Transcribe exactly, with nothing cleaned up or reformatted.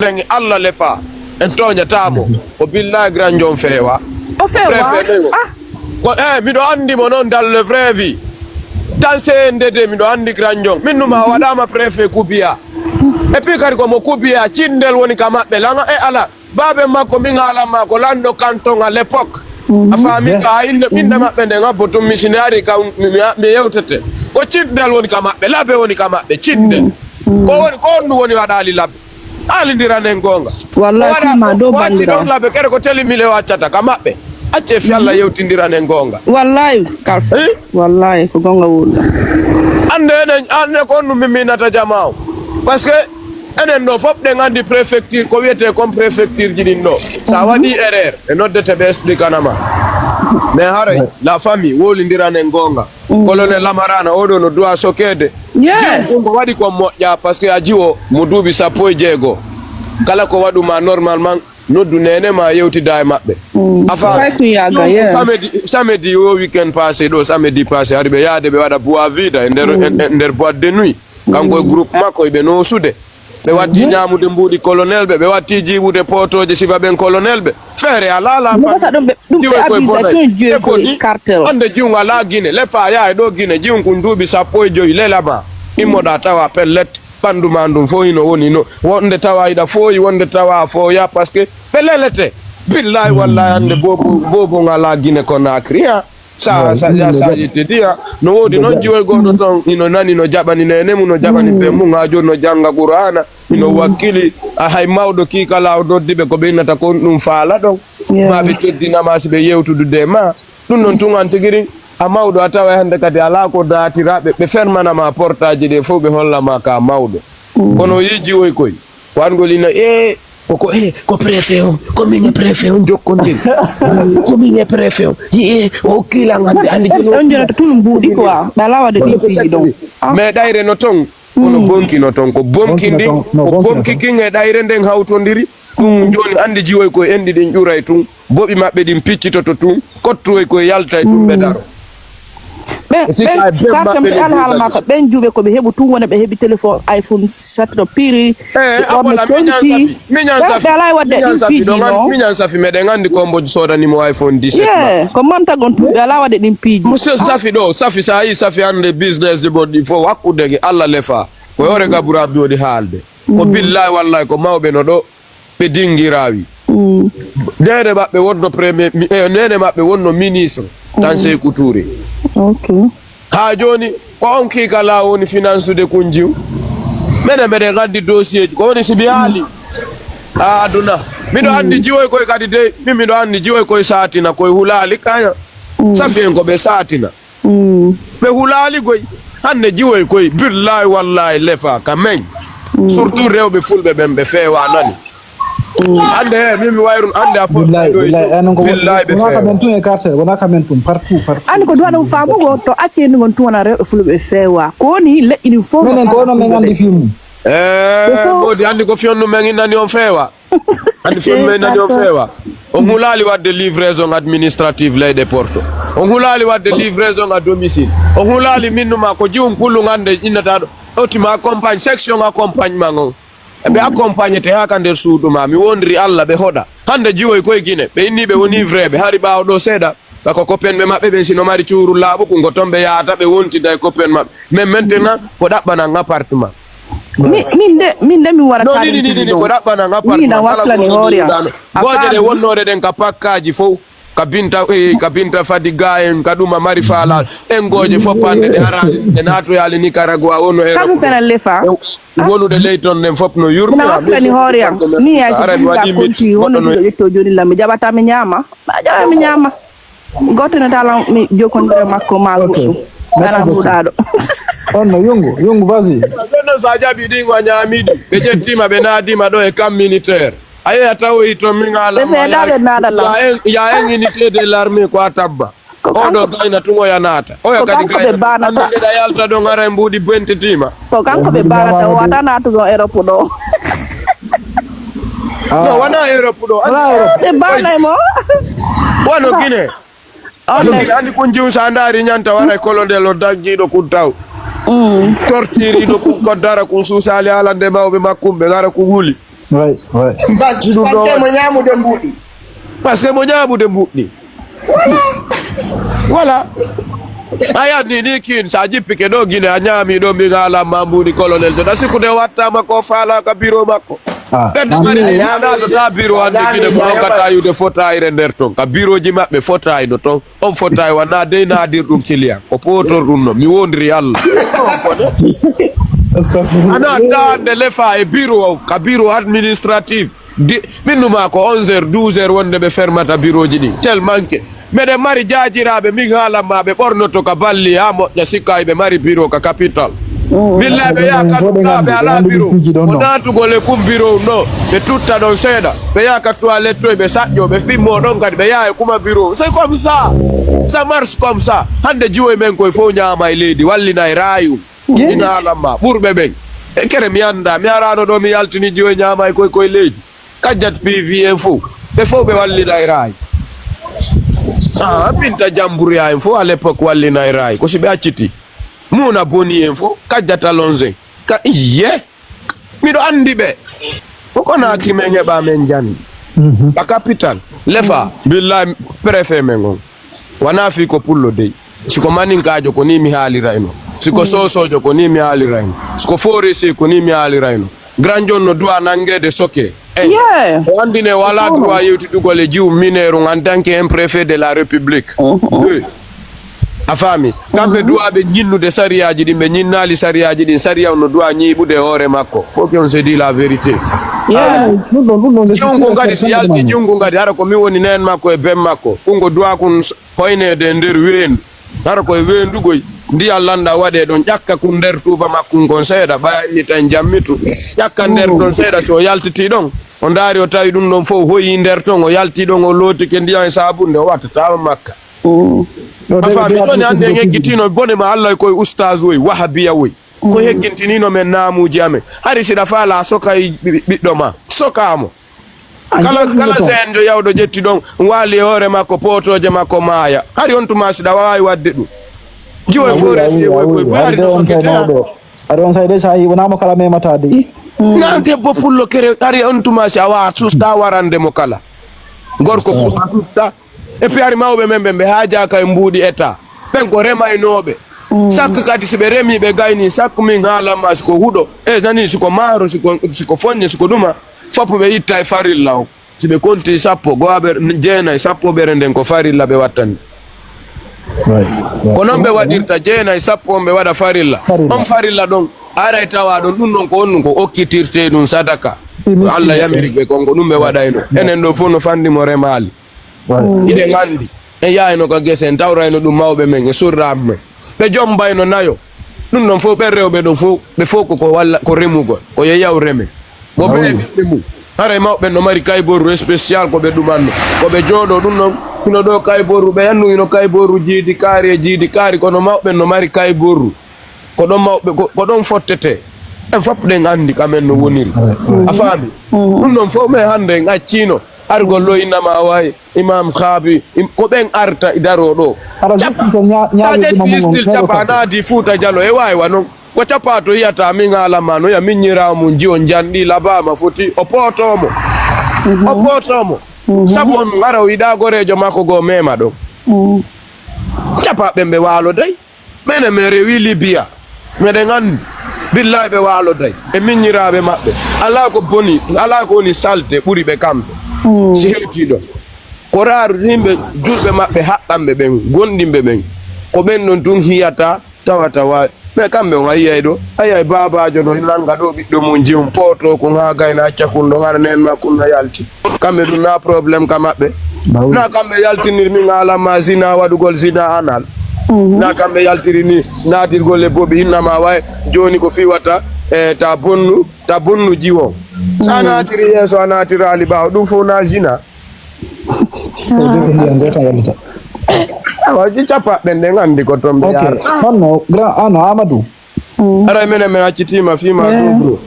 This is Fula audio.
Rengi Allah le fa. En tooñataa mo. O billahi Granjon feewa. O feewa? Préfet ɓe o. Ah. Ko, eh, miɗo anndi mo noon dans le vrai vie. Dans C N D D miɗo anndi Granjon. Min numa o waɗaama préfet Kubiya. Et puis kadi ko mo Kubiya, cinndel woni ka maɓɓe, laŋa e ala. Baaben makko, min haalan ma ko lanɗo canton à l'époque. Mhm. A faami ka innde, innde maɓɓe nde ngabbo tun, mi sini ari ka mi, mi, mi yewtete. Ko cinndel woni ka maɓɓe, labe woni ka maɓɓe, cinndel. Ko woni, ko on ɗum woni waɗaali labe. Haalindiranen goonga. Wallahi, ko waɗa, filma ko dow watti bandirawo. Ɗon labe kere ko teli mile o accata ka maɓɓe. Acce fi Allah yewtindiranen goonga. Wallahi, Kalfa. Eh? Wallahi, ko goonga woni. Annde enen, annde ko on ɗum min miinata jamaa o. Parce que enen ɗo fof ɗen anndi préfecture, ko wiyetee comme préfecture ji ɗin ɗo. So a waɗii erreur, ɓe noddete ɓe expliquana ma. Mais haray, la famille, wowlindiranen goonga. Colonel Lamarana, oɗo no duwa sokeede. Yeah. Jiwun kun ko waɗi kon moƴƴa, parce que a jiwo mo duuɓi sappo e jeego. Kala ko waɗu ma normalement, noddu neene ma yewtida e maɓɓe. A faami? Fay ko yaaga, yeah. Samedi, samedi o weekend passé ɗo, samedi passé, hari ɓe yaade ɓe waɗa bois vide e nder, e, e nder boîte de nuit. Kanko e groupe makko, ɓe noosude. Ɓe watti ñaamude mbuuɗi colonel ɓe, ɓe watti jiiɓude pootooje sifa ɓen colonel ɓe. Feere alaa, alaa. Ɗum ko sa ɗum ɓe, ɗum ɓe Jiwoy koye abuse bonay. Tun, jiwoy koye cartel. Hannde jiwun alaa Gine. Le fa yaa e ɗo Gine, jiwun kun duuɓi sappo e jowi lela ma. Immoɗa tawa pellet, ɓanndu ma ndun fof hino woni no. Wonde tawa hiɗa fooyi, wonde tawa a fooya, parce que ɓe lelete. Billahi wallahi hannde bobo, bobo ngala Gine Conakry, ha. Sa, sa, ya, sa yettidiya. No woodi noon jiwoy gooto toon, ino nani no jaɓani neene mum, no jaɓani ben mum, haa jooni no jannga Qur'aana, ino wakkili. A hay mawɗo kii kala o noddi ɓe ko ɓe innata kon ɗum faala ɗon. Yeah. Ma ɓe teddinama si ɓe yewtudude e ma. Ɗum noon tun an tigi rin, a mawɗo a tawa hannde kadi alaa ko daatiraaɓe, ɓe fermanama portaaji ɗe fof ɓe hollama ka mawɗo. Kono o yii jiwoy koy. Ko an ngol ina, e, ko, ko, e, ko préfet on, ko min e préfet on jokkondir. Ko min e préfet on. Yi, e, o hokki lan hannde, hannde jooni o On jonata tun mbuuɗi quoi. Ɓe alaa waɗde ɗin piiji ɗon. Ah. Mais ɗayre no ton, kono bonki no ton. Ko bonki ndin, ko bonki kin e ɗayre nden hawtondiri. Ɗum jooni anndi jiwoy koye enɗi ɗin ƴuray tun. Boɓi maɓɓe ɗin piccitoto tun. Kottuwoy koye yaltay tun ɓe daro. Ɓen, ɓen, carte ɓe alhaala ma ko ɓen juuɓe ko ɓe heɓu tun wona ɓe heɓi téléphone iPhone sept no piri, ɓe ɓorno conci. Ɓen ɓe alaa e waɗde ɗin piiji no. Miñan Safi, meɗen anndi ko mbo soodani mo iPhone dix-sept ma. Ye, ko mantagon tun, ɓe alaa waɗde ɗin piiji. Monsieur Safi ɗo, Safi, sa yi Safi hannde business de bon ɗi fof hakkude ke Allah lefa. Ko hoore Gabura Abdi woni haalde. Ko billahi wallahi ko mawɓe no ɗo. Ɓe dingiraawi. Neene maɓɓe wonno premier mi-, eh, neene maɓɓe wonno ministre tan Seyku Tuure. Ok. Haa jooni ko on kiika laa woni finansude kunjiw. Mene mbeɗen anndi dossier ji ko woni si mi haali. A aduna. Miɗo anndi jiwoy koy kadi de, min miɗo anndi jiwoy koy saatina koy hulaali kaya. Safi en ko ɓe saatina. Ɓe hulaali goy. Hannde jiwoy koy, billahi wallahi lefa ka men. Surtout rewɓe fulɓe ɓen ɓe feewa nani. Hannde he, min mi wayru, hannde a fof billahi, billahi, eh, non ko billahi ɓe wona ka feewa. Men tun e quartier, wona ka men tun, partout, partout. Anndi ko duwa ɗum faamugo, to acce ni gon tun wona rewɓe fulɓe ɓe feewa. Ko woni leƴƴi ɗin fof. Menen ko ono men anndi fimu. Eh, modi anndi ko fionnu men innani on feewa. Anndi fewnu men nani on feewa. On hulaali waɗde livraison administrative leyɗe Porto. On hulaali waɗde livraison à domicile. On hulaali minnuma ko jiwum pullu ngannde innataɗo. Otima accompagne, section accompagnement on. Ɓe accompagnete haa ka nder suudu ma. Mi wondiri Allah ɓe hoɗa. Hannde jiwoy koye Gine. Ɓe inni ɓe woni vrai ɓe. Hari ɓaawo ɗo seeɗa. Bako copain ɓe maɓɓe ɓen sino mari cuuru laaɓu kungo ton ɓe yahata ɓe wontida e copain maɓɓe. Mais maintenant ko ɗaɓɓanan appartement. Mi-, min de, min de mi wara no nini nini ko ɗaɓɓanan appartement. Mina waklani hoore am. Gooje ɗe wonnore ɗen ka pakkaaji fow. Ka binta, eh, ka binta fadi ga en ka ɗuma mari faala. En gooje fof pande ɗe ara e naatoyaali Nicaragua wono e kam fena lefa. Wonude ley ton nden fof no yurmi. Mina waklani hoore am. Ni ya si binta konti wono ɗo ƴetto joni lam mi jaɓata mi ñaama. Ma jaɓa mi ñaama. Gooto ne tala mi jokondire makko ma goɗɗum. Merci beaucoup. Huɗaɗo. On no yongu, yongu, vas-y. Ɗon ɗon so a jaɓi ɗin a ñaami ɗi. Ɓe ƴettima ɓe naadima ɗo e camp militaire. A yehi a tawoyi ton min ala. Ɓe feedaɓe naadata. Ya en, ya en unité de l'armée ko a tabba. Oɗo gayna tun oya naata. Oya kadi gayna. Hannde ndeɗa yalta ɗon ara e mbuuɗi bentitima. Ko kanko ɓe banata o wata naatugo Europe ɗo. No, wona Europe ɗo. Wona Europe. Ɓe banay mo. Wano Gine. Ano Gine, anndi kun jiwsa ndaari ñanta wara e kolonel o dangiiɗo kun taw. Tortiriiɗo kun ko dara kun suusaali haalande mawɓe makkum ɓe ngara kun huli. Ouais, ouais. Parce que mo ñaamude mbuuɗi. Parce que mo ñaamude mbuuɗi. Voilà. A yanni ni kin sa jippike ɗo Gine a ñaami ɗo min haalan ma mbuuɗi colonel to da sikkude wattama ko faala ka bureau makko. Ɓen mari ɗiɗaɗo ta bureau hande Gine ko rokkata yude fotayre nder ton ka bureauji maɓɓe fotayno ton. On fotay wa na dey nadir ɗum client ko potor ɗum no mi wondiri Allah. Ana dande lefa e bureau ka bureau administratif. Di min numa ko onze heures douze heures wonde ɓe fermata bureauji ɗi tellement que meɗen mari jaajiraaɓe min haalan ma ɓe ɓornoto ka balli ha moƴƴa sikka ɓe mari bureau ka capital. Billa ɓe yaha ka ɗuɗɗa ɓe ala bureau o natugol e kum bureau no ɓe tutta ɗon seeɗa ɓe yaha ka toilette toy ɓe saƴƴo ɓe fimmo ɗon kadi ɓe yaha e kuma bureau c'est comme ça. Ça marche comme ça. Hande jiwoy men koye fof ñaama e leydi wallina e rayu. Ina alamma ɓurɓe ɓen e kere mi annda mi arano ɗo mi yaltini jiwoy ñaama e koye koye leydi. Kajjat pivi en fof ɓe fof ɓe wallina e rayu. Ah, pinta jamburia en fof à l'époque wallina e rayu ko si ɓe acciti muna boni en fof kajjata longe ka iye. Miɗo anndi ɓe. Ko Conakry men heɓa men janndi. Ka capital. Lefa. Billahi préfet men on. Wona fii ko pullo dey. Si ko maninkaajo ko ni mi haalirayno. Si ko soosoojo ko ni mi haalirayno. Si ko forestier ko ni mi haalirayno. Grand John no duwa nanngeede soke. Ey. Yeah. O anndine wala droit yewtidugol e jiwu mineeru en tant que un préfet de la république. Deux. A faami kamɓe duwaaɓe ñinnude sariyaaji ɗin ɓe ñinnaali sariyaaji ɗin sariya on no duwa ñiiɓude e hoore makko fof que on se dit la vérité. Yeah. Ɗum ɗon ɗum ɗon Jiwngu ngadi si yalti jiwngu ngadi hara ko min woni neen makko e ben makko kungo duwa kun hoyneede e nder weendu hara koye weendugol ndiyan lannda waɗe ɗon ƴakka kun nder tuuba makkun kon seeɗa ɓaya inni tan jammitu ƴakka nder ton seeɗa so yaltiti ɗon o ndaari o tawi ɗum ɗon fof hoyi nder ton o yalti ɗon o lootike ndiyan e saabunde o wattataama makka. A faami ɗon e hannde en eggitino bone ma Allah koye ustaas woy wahabiya woy ko heggintinino men naamuuji amen hari siɗa faala a sokay ɓiɗɗo ma sokaamo kala kala seenjo yawɗo ƴetti ɗon waali e hoore makko pootooje makko maaya hari on tuma siɗa waawi waɗde ɗum jiwoy forestier woy koye boy hari no sokete Aɗa on sayde sa yi wonamo kala memata de. Nan debbo pullo kere hari on tuma si a wawa susta warande mo kala gorko ko a susta. E puis hari mawɓe men ɓe ɓe haajaka e mbuuɗi état ɓen ko remaynooɓe. Sakko kadi si ɓe remi ɓe gayni sakko min haalanma siko huɗo e nani siko maaro siko foññe siko ɗuma foppo ɓe itta e farilla o si ɓe konti sappo go'aɓe jeenay sappoɓere nden ko farilla ɓe wattani. Ko noon ɓe waɗirta jeenay sappo on ɓe waɗa farilla on farilla ɗon aray tawa ɗon ɗum ɗon ko on ɗum ko okkitirte ɗum sadaka. Ko Allah yamiri ɓe kon ko ɗum ɓe waɗayno enen ɗo fof no fandi mo remaali. Hiɗen anndi en yahayno ka gese en tawrayno ɗum mawɓe men e surraaɓe men ɓe jombayno nayo. Ɗum ɗon fof ɓen rewɓe ɗon fof ɓe fof koko walla ko remugol ko yeyaw reme. Mo ɓe e ɓiɓɓe mum haray mawɓe no mari kayborru spécial ko ɓe ɗumanno ko ɓe jooɗo ɗum ɗon hino ɗo kayborru ɓe anndu hino kayborru jiidi kaari e jiidi kaari kono mawɓe no mari kayborru. Ko ɗon mawɓe ko ɗon fottete en fof ɗen anndi kamen no woniri. A faami ɗum ɗon fof men hannde en accino argol ɗo innama wawi imam haabi ko ɓen arta daro ɗo. Tajet listil capa naadi fuuta jalo e wawi wa noon ko capa to yiyata min haalama no ya miññirawo mum jiwo janɗi labama foti o pootomo. O pootomo. Sabu on ara o yiɗa gorejo makko goo mema ɗo. Capa ɓen ɓe walo dey. Mene men rewi Libya. Meɗen anndi. Billahi ɓe waaloday e miññiraaɓe maɓɓe. Alaa ko boni, alaa ko woni salte ɓuri ɓe kamɓe. Si hewtii ɗon. Ko raaru yimɓe julɓe maɓɓe haqqanɓe ɓen, gomɗinɓe ɓen. Ko ɓen ɗon tun hiyata, tawata waawi. Mais kamɓe on a yiyay ɗo, a yiyay baabaajo no nannga ɗo ɓiɗɗo mum jiyum pooto kun haa gayna acca kun ɗon hara neen ma kun no yalti. Kamɓe ɗum na problème ka maɓɓe. Na kamɓe yaltinir min alamma zina waɗugol zina anal. Na kamɓe yaltiri ni naatirgol e boɓi innama way jooni ko fiwata e ta bonnu ta bonnu jiwo. Sa naatiri yeeso a naatirali ɓaawo ɗum fof na zina. Awa cappaɓe nden andi ko ton ɓe yarta. Honno grand ano amadou? Aray menen min accitima fima dow gro.